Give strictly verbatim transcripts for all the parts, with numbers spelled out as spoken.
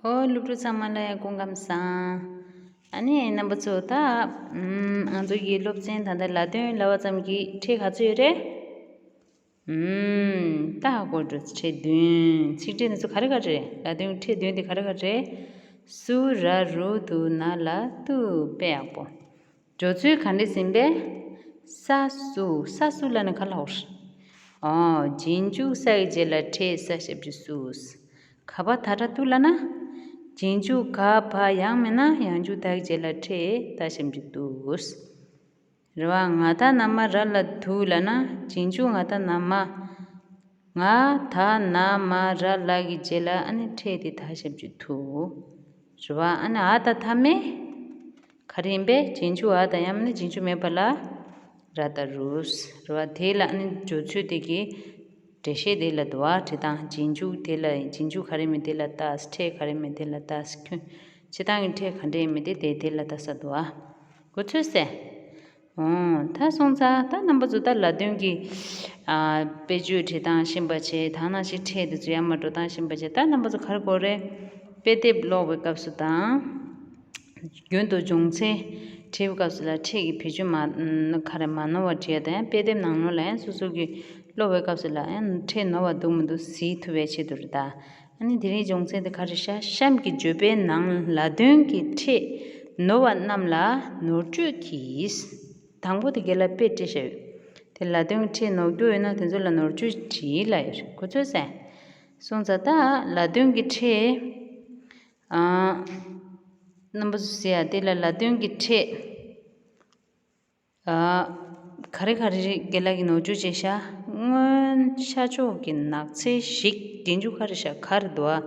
ཨོ། སློབ་ཕྲུག་ཚང་མ་ལ་ཡང་སྐུ་ཁམས་བཟང་། ཨ་ནི་རྣམ་པ་ཚོ་ད། ཨམ། ང་ཚོ་གི་སློབ་ཚན་ད་ལྟ་ལ་དོན་ལབ་པ་ཙམ་གྱི་ཕྲད་ག་ཚོད་ཡོད་རེད། ཨམ། ད་ཧ་གོ་འགྲོ། ཕྲད་བདུན། ཚིག་ཕྲད་འདི་ཚོ་ག་རེ་ག་རེ་རེད། ལ་དོན་ཕྲད་བདུན་དེ་ག་རེ་ག་རེ་རེད། སུ་ར་རུ་དུ་ན་ལ་ཏུ། དཔེ་ཡག་པོ། སྦྱོར་ཚུལ་ག་འདྲས་ཟིན་པས། ས་སུ། ས་སུ་ལབ་ན་ག་ལབ་དགོས་རེད། ཨོ། རྗེས་འཇུག་ས་ཡི་རྗེས་ལ་ཕྲད་ས་ཞབས་ཀྱུ་སུ། ག་བ་ད་ར་ཏུ་ལབ་ན། རྗེས་འཇུག་ག་བ་ཡང་མིན་ན་ཡང་འཇུག་ད་ཡི་རྗེས་ལ་ཕྲད་ད་ཞབས་ཀྱུ་ཏུ། རེད་བ། ང་ད་ན་མ་ར་ལ་དུ་ལབ་ན། རྗེས་འཇུག་ང་ད་ན་མ། ང་ད་ན་མ་ར་ལ་གི་རྗེས་ལ་ཨ་ནི་ཕྲད་དེ་ད་ཞབས་ཀྱུ་ཐུ། རེད་བ། ཨ་ནི་འ་ད་མཐའ་མེད། ག་རེ་ཡིན་པས། རྗེས་འཇུག་འ་ད་ཡང་ན་རྗེས་འཇུག་མེད་པ་ལ་ར་ད་རུ། རེད་བ། དེ་ལ་ཨ་ནི་སྦྱོར་ཚུལ་དེ་གི་འགྲེལ་བཤད་དེ་ལ་འདུག་བ། བྲིས་སྟངས། རྗེས་འཇུག་དེ་ལ། རྗེས་འཇུག་ག་རེ་མིན་དེ་ལ་ཏ་ས། ཕྲད་ག་རེ་མིན་དེ་ལ་ཏ་ས། ཁྱོད་བྱེད་སྟངས་ཀྱི་ཕྲད་ག་འདྲས་ཡིན་མིན་དེ་དེ་དེ་ལ་ཏ་ས་འདུག་བ། གོ་ཚོད་སེ། ཨོ། ད་སོང་ཙང་ད་རྣམ་པ་ཚོ་ད་ལ་དོན་གྱི་ཨ་དཔེ་བརྗོད་བྲིས་སྟངས་ཤེས་པ་བྱས། ད་ནང་བཞིན་ཕྲད་དེ་ཚོ་ཡར་མར་འགྲོ་སྟངས་ཤེས་པ་བྱས། ད་རྣམ་པ་ཚོ་ག་རེ་དགོས་རེད། དཔེ་དེབ་ཀློག་པའི་སྐབས་སུ་དང་། རྒྱུན་དུ་སྦྱོང་ཚན་བྲིས་པའི་སྐབས་སུ་ལ་ཕྲད་ཀྱི་བེད་སྤྱོད་མ། ག་རེ། མ་ནོར་བ་བྲིས་ཡ་དང་། དཔེ་དེབ་ནང་ལོགས་ལ་ཡང་སོ་སོ་གི་ཀློག་པའི་སྐབས་སུ་ལ་ཡང་ཕྲད་ནོར་བ་འདུག་མི་འདུག་གཟིགས་ཐུབ་པའི་ཆེད་དུ་རེད་ད། ཨ་ནི་དེ་རིང་སྦྱོང་ཚན་དེ་ག་རེ་ཤག་གཤམ་གྱི་བརྗོད་པའི་ནང་ལ་དོན་གྱི་ཕྲད་ནོར་བ་རྣམས་ལ་ནོར་བཅོས་གྱིས། དང་པོ་དེ་རྒན་ལགས་དཔེ་སྤྲད་བཞག་ཡོད། དེ་ལ་དོན་གྱི་ཕྲད་ནོར་རྒྱུ་ཡོད་ན་དེ་ཚོ་ལ་ནོར་བཅོས་བྲིས་ལབ་ཡོད་རེད། གོ་ཚོད་སེ། སོང་ཙང་ད་ལ་དོན་གྱི་ཕྲད། ཨ། རྣམ་པ་ཚོ་གཟིགས་ཡ། དེ་ལ་ལ་དོན་གྱི་ཕྲད། ཨ། ག་རེ་ག་རེ་རེད། རྒན་ལགས་ཀྱིས་ནོར་བཅོས་བྱས་ཤག་སྔོན་ཤར་ཕྱོགས་ཀྱི་ནགས་ཚལ་ཞིག་རྗེས་འཇུག་ག་རེ་ཤག་ག་རེ་འདུག་ཨ།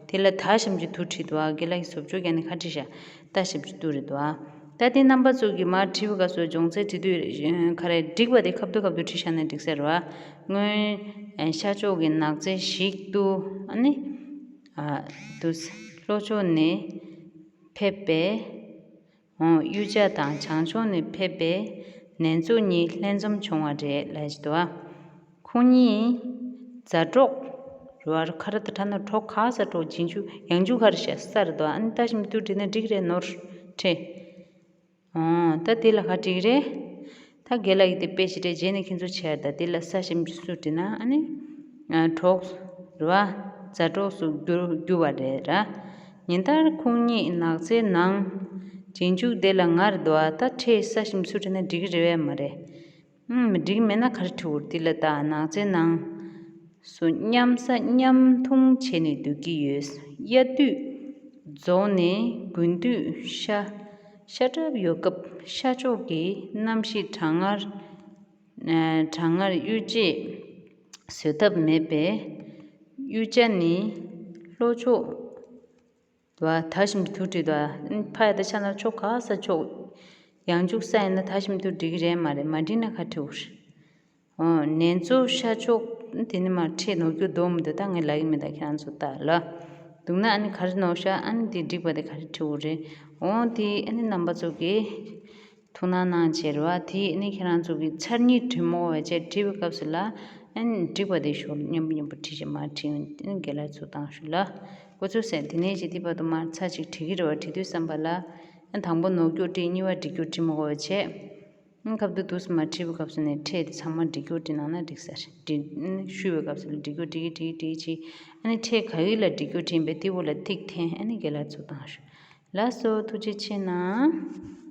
དེ་ལ་ད་ཞབས་ཀྱུ་ཐུ་བྲིས་འདུག་ཨ། རྒན་ལགས་ཀྱིས་བཟོ་བཅོས་རྒྱག་ནས་ག་རེ་བྲིས་ཤག་ད་ཞབས་ཀྱུ་ཏུ་རེད་འདུག་ཨ། ད་དེ་རྣམ་པ་ཚོ་གིས་མར་བྲིས་པའི་སྐབས་སུ་སྦྱོང་ཚན་བྲིས་དུས་ག་རེ་འགྲིག་པ་དེ་ཁ་བསྡུ་ཁ་བསྡུ་བྲིས་བཞག་ན་འགྲིག་ས་རེད་བ། སྔོན་ཤར་ཕྱོགས་ཀྱི་ནགས་ཚལ་ཞིག་ཏུ། ཨ་ནི། ཨ། ཏུ། ལྷོ་ཕྱོགས་ནས་ཕེབས་པའི། ཨོ། གཡུལ་ལྕག་དང་། བྱང་ཕྱོགས་ནས་ཕེབས་པའི་ནེ་ཙོ་གཉིས་ལྷན་འཛོམས་བྱུང་བ་རེད་ལབ་ཀྱི་འདུག་བ། ཁོང་གཉིས་མཛའ་གྲོགས་རེད་བ། ག་རེ། ད་ད་ནོར་གྲོགས་ག་ས་གྲོགས། རྗེས་འཇུག་ཡང་འཇུག་ག་རེ་ཤག་ས་རེད་འདུག་བ། ཨ་ནི་ད་ཞབས་ཀྱུ་ཏུ་བྲིས་ན་འགྲིག་རེད། ནོར་ཕྲད། ཨོ། ད་དེ་ལ་ག་རེ་འགྲིག་རེད། ད་རྒན་ལགས་ཀྱིས་དེ་དཔེ་ཞིག་སྤྲད། རྗེས་ནས་ཁྱེད་ཚོ་བྱས་ད་དེ་ལ་ས་ཞབས་ཀྱུ་སུ་བྲིས་ན་ཨ་ནི། ཨ། གྲོགས་རེད་བ། མཛའ་གྲོགས་སུ་འགྱུར་འགྱུར་བ་རེད་ར། ཉིན་ལྟར་ཁོང་གཉིས་ནགས་ཚལ་ནང་། རྗེས་འཇུག་དེ་ལ་ང་རེད་འདུག་བ། ད་ཕྲད་ས་ཞབས་ཀྱུ་སུ་བྲིས་ན་འགྲིག་གི་རེད་བས་མ་རེད། ཨང་། མི་འགྲིག་མེད་ན་ག་རེ་བྲིས་དགོས་རེད། དེ་ལ་ད་ནགས་ཚལ་ནང་སུ་མཉམ་ཟ་མཉམ་འཐུང་བྱས་ནས་སྡོད་ཀྱི་ཡོད། དབྱར་དུས་རྫོང་ནས་དགུན་དུས་ཤ་ཤ་བཀྲབ་ཡོད་སྐབས། ཤར་ཕྱོགས་ཀྱི་གནམ་གཤིས་གྲང་ངར། ཨ། གྲང་ངར། གཡུལ་ལྕག་བཟོད་ཐབས་མེད་པས། གཡུལ་ལྕག་ནི་ལྷོ་ཕྱོགས་འདུག་བ། ད་ཞབས་ཀྱུ་ཐུ་བྲིས་འདུག་བ། ཕར་ཡ་ད་ཆ་ན་ཕྱོགས་ག་ས་ཕྱོགས། ཡང་འཇུག་ས་ཡིན་ན་ད་ཞབས་ཀྱུ་ཐུ་འགྲིག་གི་རེད་མ་རེད། མ་འགྲིག་ན་ག་རེ་བྲིས་དགོས་རེད། ཨོ། ནེ་ཙོ་ཤར་ཕྱོགས། དེ་ནི་མར་ཕྲད་ནོར་རྒྱུ་འདུག་མི་འདུག་ད་ངས་ལབ་ཀྱི་མེད། ད་ཁྱེད་རང་ཚོ་ལྟ་ལ། འདུག་ན་ཨ་ནི་ག་རེ་ནོར་ཤག་ཨ་ནི་དེ་འགྲིག་པ་དེ་ག་རེ་བྲིས་དགོས་རེད། འོ་དེ་ཨ་ནི་རྣམ་པ་ཚོ་གིས་ཐུགས་སྣང་གནང་བྱས་རེད་བ། དེ་ཨ་ནི་ཁྱེད་རང་ཚོ་གིས་ཚར་གཉིས་བྲིས་མ་དགོས་པ་བྱས། བྲིས་པའི་སྐབས་སུ་ལ་ཨ་ནི་འགྲིག་པ་དེ་ཞོར་མཉམ་པོ་མཉམ་པོ་བྲིས་བྱས་མར་བྲིས། ཨ་ནི་རྒན་ལགས་ཚོ་བཏང་ཞུ་ལ། འགོ་ཚུགས་ཟེར། དེ་ནས་ཅིག་དེ་བར་དུ་མར་ཚར་གཅིག་བྲིས་ཀྱི་རེད་བ། བྲིས་དུས་ཙམ་པ་ལ་ཨ་ནི་དང་པོ་ནོར་རྒྱུ་བྲིས། གཉིས་པ་འགྲིག་རྒྱུ་བྲིས་མ་དགོས་པ་བྱས། ཨ་ནི་ཁ་བསྡུ་དུས་སུ་མར་བྲིས་པའི་སྐབས་སུ་ནས་ཕྲད་དེ་ཚང་མ་འགྲིག་རྒྱུ་བྲིས་གནང་ན་འགྲིག་ས་རེད། བྲིས། ཨ་ནི་བཤུས་པའི་སྐབས་སུ་ལ་འགྲིག་རྒྱུ་བྲིས་ཀྱི་བྲིས་ཀྱི་བྲིས་ཀྱི། ཨ་ནི་ཕྲད་ག་གི་ལ་འགྲིག་རྒྱུ་བྲིས་པས་དེ་འོག་ལ་ཐིག་འཐེན། ཨ་ནི་རྒན་ལགས་ཚོ་བཏང་ཞུ། ལགས་སོ། ཐུགས་རྗེ་ཆེ་གནང་།